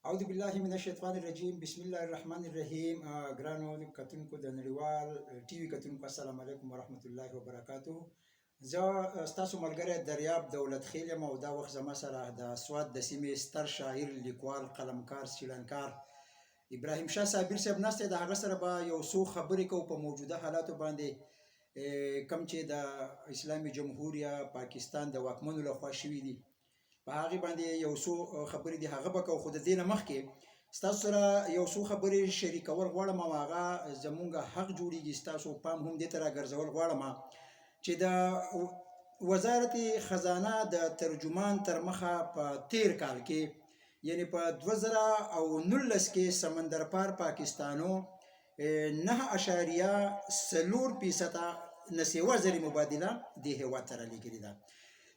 اعوذ بالله من الشیطان الرجیم، بسم الله الرحمن الرحیم. ګرانو کتونکو، د نړیوال ټي وي کتونکو، السلام علیکم ورحمت الله وبرکاته. زه ستاسو ملګری دریاب دولت خیل یم او دا وخت زما سره د سوات د سیمې ستر شاعر، لیکوال، قلمکار، څیړنکار ابراهیم شاه صابر صاحب ناست دی. د هغه سره به یو څو خبرې کوو په موجوده حالاتو باندې، کوم چې د اسلامي جمهوریه پاکستان د واکمنو لخوا شوي دي. په هغې باندې یو څو خبرې دي، هغه به کوو. خو د دې نه مخکې ستاسو سره یو څو خبرې شریکول غواړم او هغه زمونږ حق جوړیږي. ستاسو پام هم دې ته راګرځول غواړم چې د وزارت خزانه د ترجمان تر مخه په تیر کال کې، یعنی په 2019 کې، سمندر پار پاکستانو 9.4 فیصده نه سیوا زر مبادله دې هېواد ته رالیږلې ده.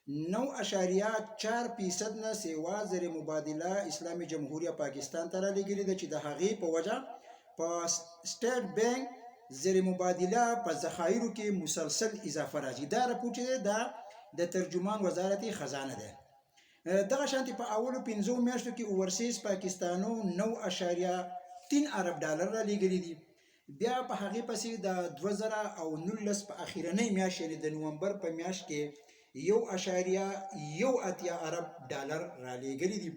9.4 فیصد نه سیوا زر مبادله اسلامي جمهوریه پاکستان ته رالیږلې ده چې د هغې په وجه په سټیټ بانک زر مبادله په ذخایرو کې مسلسل اضافه راځي. دا رپورټ چې دی، دا د ترجمان وزارت خزانه ده. دغه شانتې په اولو 5 میاشتو کې اوورسیز پاکستانو 9.3 ارب ډالر را لیږلي دي. بیا په هغې پسې د 2019 په اخیرنۍ میاشت، یعنې د نومبر په میاشت کې، 1.81 ارب ډالر را لیږلي دي.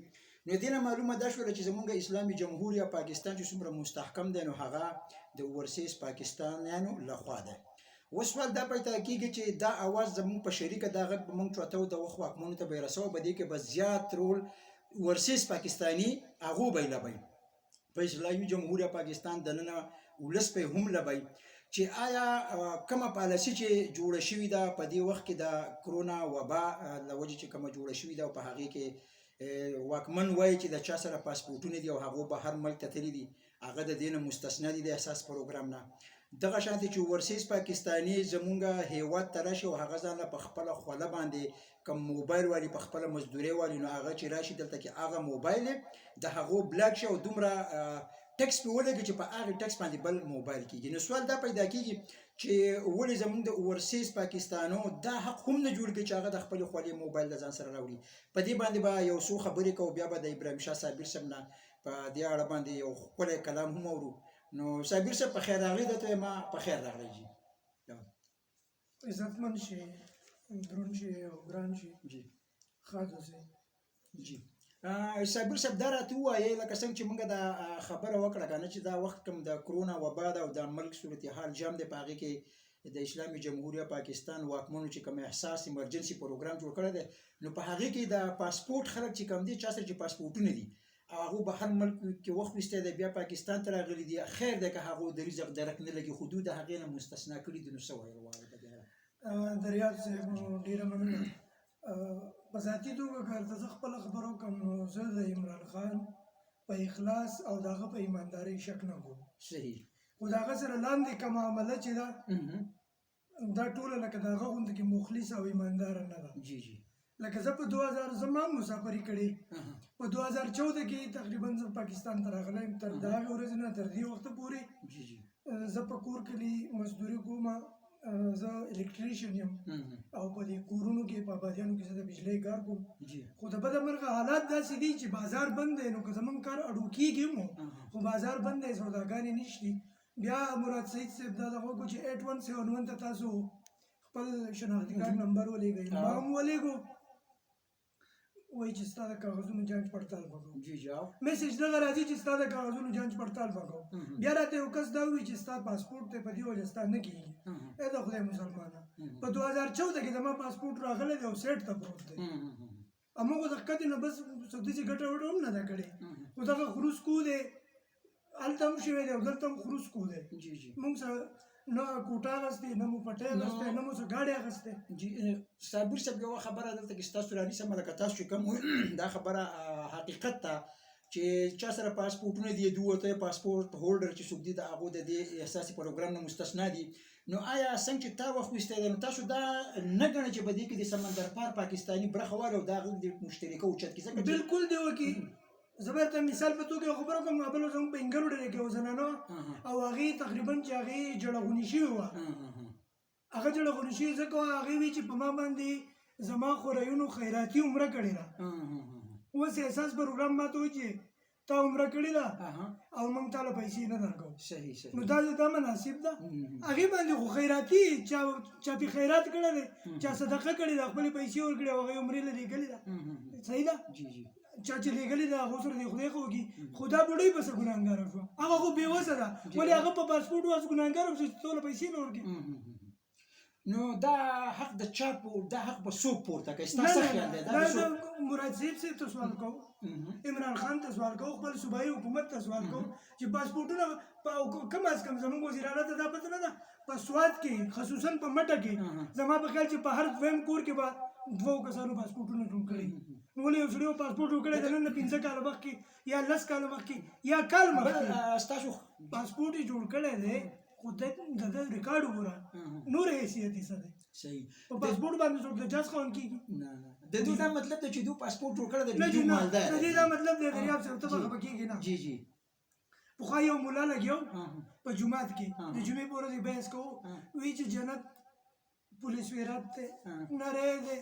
نو دې نه معلومه دا شوله چې زمونږ اسلامي جمهوریه پاکستان چې څومره مستحکم دی، نو هغه د اوورسیز پاکستانیانو لخوا دی. اوس سوال دا پیدا کیږي چې دا اواز زمونږ په شریکه، دا غږ به مونږ چوتو د وخت واکمنو ته به یې رسوو. په دې کې به زیات رول اوورسیز پاکستاني هغو به یې لبوي، په اسلامي جمهوریه پاکستان دننه ولس به هم لبوي چې آیا کومه پالیسي چې جوړه شوې ده په دې وخت کې د کرونا وبا له وجې چې کومه جوړه شوې ده، او په هغې کې واکمن وایي چې د چا سره پاسپورټونه دي او هغو بهر ملک ته تللي دي، هغه د دې نه مستثنا دي د احساس پروګرام نه. دغه شانتې چې اوورسیز پاکستاني زمونږ هیواد ته راشي او هغه ځان له په خپله خوله باندې کوم موبایل والي، په خپله مزدوري والي، نو هغه چې راشي دلته کې هغه موبایل د هغو بلاک شي او دومره ټیکس پې ولګي چې په هغې ټیکس باندې بل موبایل کیږي. نو سوال دا پیدا کیږي چې ولې زمونږ د اوورسیز پاکستانو دا حق هم نه جوړ کړي چې هغه د خپلې خولې موبایل د ځان سره راوړي؟ په دې باندې به یو څو خبرې کوو. بیا به د ابراهیم شاه صابر صاحب نه په دې اړه باندې یو ښکلی کلام هم اورو. نو صابر صاحب، په خیر راغلی درته ما، په خیر راغلی جی. عزتمن شي، درون شي او ګران شي. ښاد اوسئ. جی صابر صاحب، دا راته ووایئ، لکه څنګه چې موږ دا خبره وکړه که نه چې دا وخت کوم د کرونا وبا ده او د ملک صورتحال جام دی، په هغې کې د اسلامي جمهوریه پاکستان واکمنو چې کوم احساس ایمرجنسي پروګرام جوړ کړی دی، نو په هغې کې د پاسپورټ خلک چې کوم دي، چا سره چې پاسپورټونه دي او هغو بهر ملک کې وخت ویستی دی، بیا پاکستان ته راغلي دي، خیر دی که هغو د رزق درک نه لګي، خو دوی د هغې نه مستثنا کړي دي، نو څه ویل غواړئ په دې اړه؟ دریاب صاحب، ډېره مننه. په ذاتي توګه که درته زه خپله خبره وکړم، نو زه د عمران خان په اخلاص او د هغه په ایماندارۍ شک نه کوم. خو د هغه سره لاندې کومه عمله چې ده، دا ټوله لکه د هغه غوندې کې مخلص او ایمانداره نه ده. جی جی لکه زه په 2000، زما هم مسافري کړې، په 2014 کې تقریبا زه پاکستان ته راغلی یم. تر د هغې ورځې نه تر دې وخته پورې جی جی زه په کور کلي مزدوري کوم. زه الکتریشن یم او په دې کورونو کې، په آبادیانو کې زه د بجلۍ کار کوم. خو د بده مرغه حالات داسې دي چې بازار بند دی، نو که زمونږ کار اډو کېږي هم، خو بازار بند دی، سوداګانې نشتي. بیا مراد سعید صاحب دا دغه وکړو چې 8171 ته تاسو خپل شناختي کارت نمبر ولېږئ. ما هم ولېږو، وایي چې ستا د کاغذونو جانچ پړتال به کوو. جی جی میسج دغه راځي چې ستا د کاغذونو جانچ پړتال به کوو. بیا راته یو کس دا ووایي چې ستا پاسپورټ دی، په دې وجه ستا نه کېږي. ای د خدای مسلمانه، په 2014 کې زما پاسپورټ راغلی دی او سیټ ته پروت دی. موږ د ښکتې نه بس څه داسې ګټه وټه هم نه ده کړې، خو دغه خروس کو دی، هلته هم شوی دی او دلته هم خروس کو دی. جی جی موږ سره نه کوټه اخیستې، نه مو پټی اخیستی، نه مو څه ګاډی اخیستی. جی صابر صاحب، یوه خبره دلته کې ستاسو رانیسم. لکه تاسو چې کوم دا خبره حقیقت ته چې چا سره پاسپورټونه دي، دوی ته پاسپورټ هولډر چې څوک دي، د هغو د دې احساسي پروګرام نه مستثنا دي. نو آیا څنګه چې تا وخت ویستی دی، نو تاسو دا نه ګڼئ چې په دې کې د سمندر پار پاکستاني برخه والي او دا غږ د مشترکه اوچت کړي؟ ځکه چې بالکل دی وکي. زه به درته مثال په توګه یو خبره کوم. بل زموږ په انګلو ډېره کې یو زنانه وه او هغې تقریبا چې هغې جړغونې شوې وه، هغه جړغونې شوې ځکه وه، هغې وی چې په ما باندې زما خوریونو خیراتي عمره کړې ده. اوس احساس پروګرام ما ته وایي چې تا عمره کړې ده او موږ تا له پیسې نه درکوو. صحیح صحیح. نو دا دا مناسب ده؟ هغې باندې خو خیراتي چا چا پې خیرات کړی دی، چا صدقه کړې ده، خپلې پیسې ورکړې او هغې عمرې له لېږلې ده. صحیح ده؟ جی جی. چا چې لېږلې ده هغو سره دې خدای ښه وکړي، خو دا بوډۍ به څه ګناهګاره شوه؟ هغه خو بېوسه ده، ولې هغه په پاسپورټ اوس ګناهګاره شوه چې ټوله پیسې نه ورکړي؟ نو دا حق د چا دا حق به څوک پورته کوي؟ ستا څه خیال دی؟ دا مراد صاحب صاحب ته سوال کوو، عمران خان ته سوال کوو، خپل صوبایي حکومت ته سوال کوو چې پاسپورټونه کم از کم زموږ وزیر اعلی ته دا پته نه ده. په سوات کې خصوصا په مټه کې زما په خیال چې په هر دویم کور کې به دوو کسانو پاسپورټونه جوړ کړي. نو ولې یو سړي یو پاسپورټ جوړ کړی د نن نه 5 کاله مخکې یا 10 کاله مخکې یا کال مخکې ستاسو پاسپورټ یې جوړ کړی دی، خو د ده ریکارډ وګوره، نور حیثیت یې څه دی؟ صحیح. په پاسپورټ باندې څوک د جاز خاوند کېږي؟ نه نه، د دوی دا مطلب دی چې دوی پاسپورټ جوړ کړی دی، د دوی مالدار. د دې دا مطلب دی دریاب صاحب، ته به خفه کېږې نه. جی جی. پخوا یو ملا لګیا په جومات کې، د جمعې په ورځ یې بحث کوو، وایي چې جنت پولیس ویرات دی، نری دی،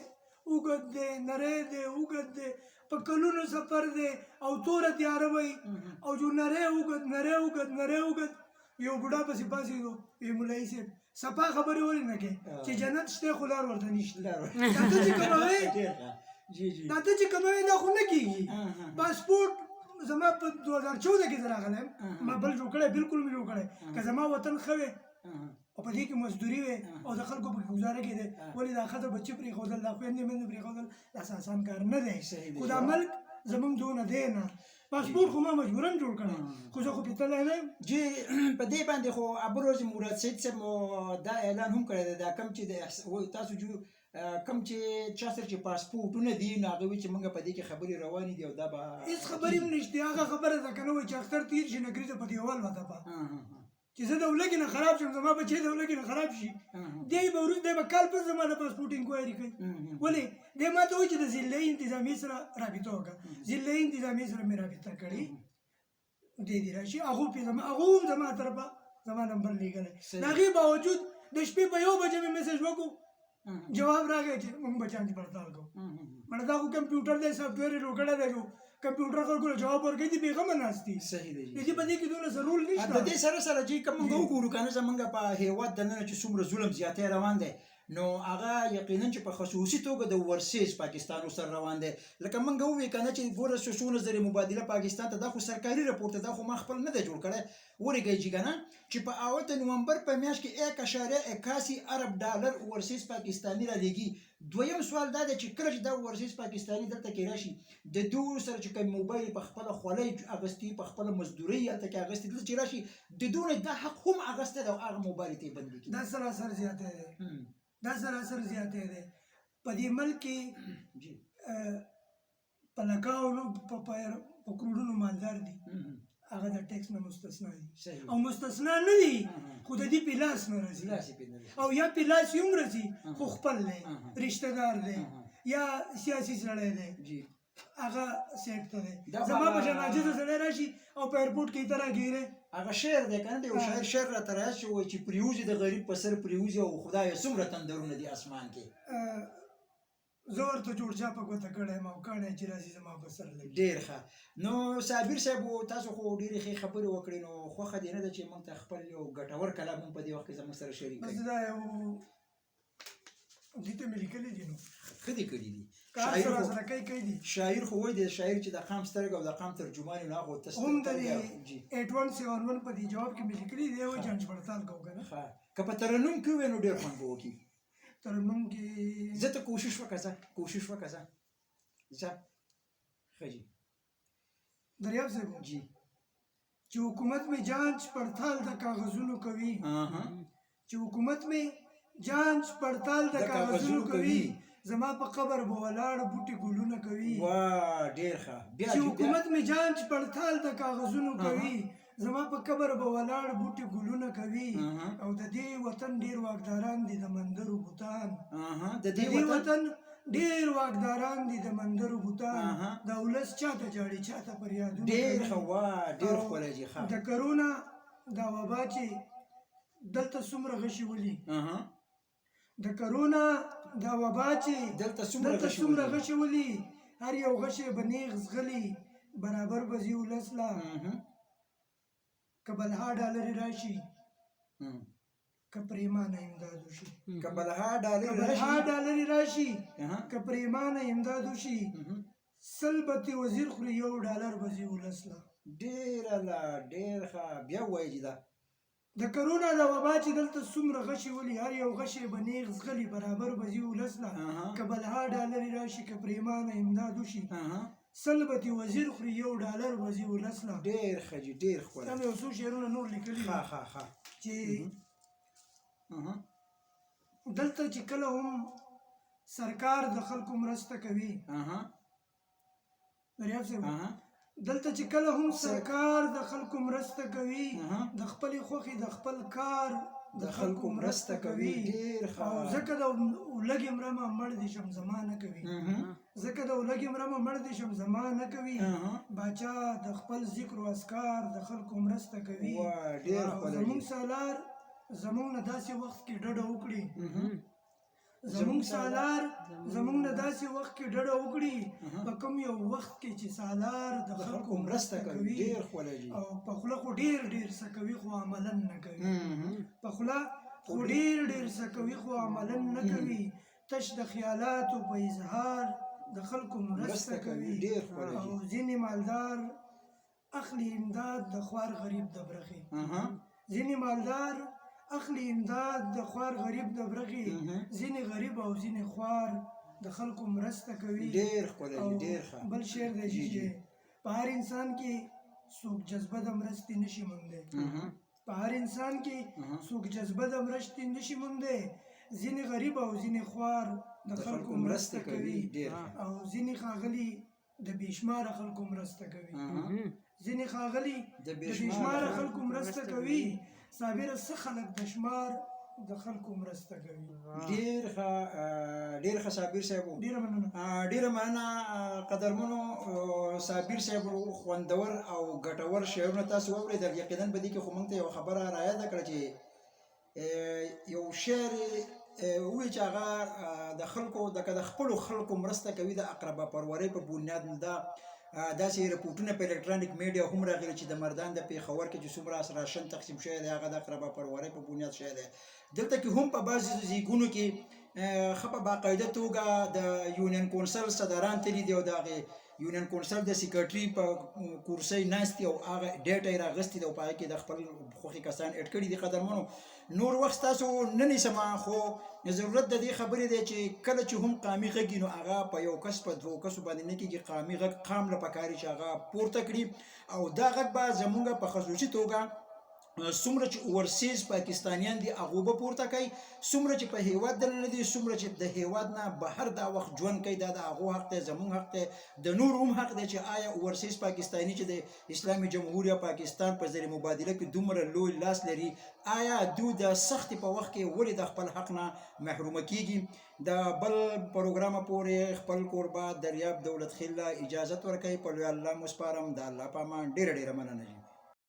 اوږد دی، نری دی، اوږد دی، په کلونو سفر دی او توره تیاره وي او جو نری اوږد، نری اوږد، نری اوږد. یو بوډا پسې پاڅېدو، وی مولوي صاحب صفا خبرې ولې نه کوې چې جنت شته خو لار ورته نشته؟ دا ته چې کوموې، دا ته چې کوموې دا خو نه کېږي. پاسپورټ زما په 2014 کې زه راغلی یم، ما بل جوړ کړی، بالکل مې جوړ کړی. که زما وطن ښه وی او په دې کې مزدوري وي او د خلکو په ګزاره کې دی، ولې دا ښځه بچي پرېښودل، دا خویندې میندې پرېښودل، دا څه اسان کار نه دی. خو دا ملک زمونږ دونه دی نه، پاسپورټ خو ما مجبوراً جوړ کړی، خو زه خو پرې تللی نه یم. جی. په دې باندې خو ابروز مراد سید صاحب دا اعلان هم کړی دی، دا کوم چې د تاسو جو کوم چې چا سره چې پاسپورټونه دي، نو هغه وایي چې موږ په دې کې خبرې روانې دي او دا به هېڅ خبرې هم نشته. هغه خبره ده که نه وایي چې اختر تېر شي نګریزه په دیوال وتپه، چې زه د ولږې نه خراب شم، زما بچی د ولږې نه خراب شي، دی به وروسته، دی به کال پس زما د پاسپورټ انکوایري کوي. ولې دی ما ته وایي چې د ضلعي انتظامیې سره رابطه وکړه؟ ضلعي انتظامیې سره مې رابطه کړې، دی دې راشي. هغو پې زما، هغو هم زما طرفه زما نمبر لېږلی، د هغې باوجود د شپې په 1 بجه مې میسج وکړو، جواب راغی چې موږ به جانچ پړتال کوو. مړه دا خو کمپیوټر دی، سافټویر یې جوړ کړی دی، کمپیوټر خلکو له جواب ورکوي، دي بېغمه ناست دي. صحیح دی. د دې په دې کې دونه څه رول نشته. د دې سره سره چې که موږ وګورو که نه، زموږ په هېواد دننه چې څومره ظلم زیاتی روان دی، نو هغه یقینا چې په خصوصي توګه د اوورسیز پاکستان سره روان دی. لکه موږ وویل که نه چې ګوره څونه زرې مبادله پاکستان ته، دا خو سرکاري رپورټ دی، دا خو ما خپل نه دی جوړ کړی، ورېږئ چې که نه چې په اول د نومبر په میاشت کې 1.81 ارب ډالر اوورسیز پاکستاني رالیږي. دویم سوال دا دی چې کله چې دا اوورسیز پاکستاني دلته کې راشي، د دوی سره چې کوم موبایل په خپله خولۍ اغوستي، په خپله مزدورۍ هلته کې اغوستي، دلته چې راشي د دوی نه دا حق هم اغوستی دی او هغه موبایل ته یې بندي کړي. دا سراسر زیاتی دی، دا سراسر زیاتی دی. په دې ملک کې په لکاونو په کروړونو مالدار دي، هغه د ټیکس نه مستثنا دي او مستثنا نه دي، خو د دې په لاس نه راځي، او یا په لاس یې هم راځي خو خپل دی، رشته دار دی، یا سیاسي سړی دی، هغه سیټ ته دی. زما په شان عاجزه سړی راشي او په ایرپورټ کې یې ته راګیرې. هغه شعر دی که نه، د یو شاعر شعر راته راياد شو، وایي چې پرېوځي د غریب په سر پرېوځي او خدایه څومره تندرونه دي اسمان کې. زه ورته جوړ چا په ګوته کړی یم او کاڼی چې راځي زما په سر لګي. ډېر ښه. نو صابر صاحب تاسو خو ډېرې ښې خبرې وکړې، نو خوښه دې نه ده چې موږ ته خپل یو ګټور کلام هم په دې وخت کې زموږ سره شریک بس کړئ؟ دا یو دې ته مې لیکلي دي، نو ښه دې کړي دي. کار شاعر سره خو سره کوي کوي دي. شاعر خو وایي د شاعر چې د قام سترګه او د قام ترجمان وي، نو هغه ته هم د سترګه دې جی. 8171 په دې جواب کې مې لیکلي دی، وایي جانچ پړتال کوو که نه. ښه، که په ترنم کې ووایې نو ډېر خوند به وکړي. ترنم کې زه ته کوشش وکړه، ځه کوشش وکړه، ځه ځه. ښه جی. دریاب صاحب جی. چې حکومت مې جانچ پړتال د کاغذونو کوي، چې حکومت مې جانچ پړتال د د کاغذونو کاغذونو کوي، کوي، زما په قبر به ولاړ بوټي ګلونه کوي. وا ډېر ښه. بیا چې جی، بیا. حکومت مې جانچ پړتال د کاغذونو کوي، زما په قبر به ولاړ بوټي ګلونه کوي. او د دې وطن ډېر واکداران دي د مندرو بوتان، د د دې دې وطن وطن ډېر واکداران دي د مندرو بوتان، د ولس چاته ژاړي چاته فریادونه ډېر کوي. ښه. وا ډېر او ښکلی جی. ښه. د کرونا دا وبا چې دلته څومره غشي ولي، د کرونا دا وبا چې دلته څومره دلته غشي څومره ولي، غشي ولي، هر یو غشی به نیغ ځغلي، برابر به ځي ولس له. که بلها ډالرې راشي، که پریمانه امداد وشي. که بلها ډالرې که بلها راشي، ډالرې راشي، که پریمانه امداد وشي، 100 به ترې وزیر خوري، $1 به ځي ولس له. ډېر لا ډېر ښه. بیا ووایه چې دا د کرونا د وبا چې دلته څومره غشي ولي، هر یو غشی به نیغ ځغلي، برابر به ځي ولس له. که بلها ډالرې راشي، که پریمانه امداد وشي، 100 به ترې وزیر خوري، $1 به ځي ولس له. ډېر ښه جي، ډېر ښکلی. دا مې یو څو شعرونه نور لیکلي ښه ښه ښه. چې دلته چې کله هم سرکار د خلکو مرسته کوي، دریاب صاحب، دلته چې کله هم سرکار د خلکو مرسته کوي، د خپلې خوښې د خپل کار د خلکو مرسته کوي. ډېر ښه. او ځکه د ولږې مرمه مړ دې شم زما نه کوي، ځکه د ولږې مرمه مړ دې شم زما نه کوي، باچا د خپل ذکر او اذکار د خلکو مرسته کوي. ډېر ښکلی. زمونږ سالار زمونږ نه داسې وخت کې ډډه وکړي، زمونږ سالار زمونږ نه داسې وخت کې ډډه وکړي، په کوم یو وخت کې چې سالار د خلکو مرسته کوي. ډېر ښکلی. او په خوله خو ډېر ډېر څه کوي خو عملاً نه کوي، په خوله خو ډېر ډېر څه کوي خو عملاً نه کوي، تش د خیالاتو په اظهار د خلکو مرسته کوي. ډېر ښکلی. او ځینې مالدار اخلي امداد د خوار غریب د برخې، ځینې مالدار اخلي امداد د خوار غریب د برخې، ځینې غریب او ځینې خوار د خلکو مرسته کوي. ډېر ښکلی، ډېر ښه. بل شعر دی چې په هر انسان کې څوک جذبه د مرستې نشي موندی، په هر انسان کې څوک جذبه د مرستې نشي موندی، ځینې غریب او ځینې خوار د خلکو مرسته کوي. او ځینې ښاغلي د بې شماره خلکو مرسته کوي، ځینې ښاغلي د بې شماره خلکو مرسته کوي، صابره څه خلک د شمار د خلکو مرسته کوي. ډېر ښه، ډېر ښه صابر صاحب، ډېره مننه. ډېره مننه قدرمنو صابر صاحب، خوندور او ګټور شعرونه تاسو واورېدل. یقینا په دې کې خو موږ ته یوه خبره رایاده کړه چې یو شعر ووایي چې هغه د خلکو د خپلو خلکو مرسته کوي د اقربا پرورۍ په بنیاد. دا داسې رپورټونه په الکترونیک میډیا هم راغلي چې د مردان د پېښور کې چې څومره راشن تقسیم شوی دی هغه د اقربا پرورۍ په بنیاد شوی دی. دلته کې هم په بعضې ځایونو کې ښه په باقاعده توګه د یونین کونسل صدران تللي دي او د هغې یونین کونسل د سیکرټري په کرسۍ ناست دي او هغه ډیټا یې راغستې ده او په هغې کې د خپل خوښې کسان اډ کړي دي. قدرمنو نور وخت تاسو نه نیسم، خو ضرورت د دې خبرې دی چې کله چې هم قامي غږ وي نو هغه په یو کس په دوو کسو باندې نه کېږي. قامي غږ قام له پکاري چې هغه پورته کړي، او دا غږ به زمونږ په خصوصي توګه څومره چې اوورسیز پاکستانیان دي هغو به پورته کوي، څومره چې په هیواد دننه دي، څومره چې د هیواد نه بهر دا وخت ژوند کوي، دا د هغو حق دی، زمونږ حق دی، د نور هم حق دی چې آیا اوورسیز پاکستاني چې د اسلامي جمهوریه پاکستان په زر مبادله کې دومره لوی لاس لري، آیا دوی د سختې په وخت کې ولې د خپل حق نه محرومه کیږي؟ د بل پروګرامه پورې خپل کوربه دریاب دولت خیل له اجازت ورکوي. په لوی الله مو سپارم، د الله په امان. ډېره ډېره مننه جي.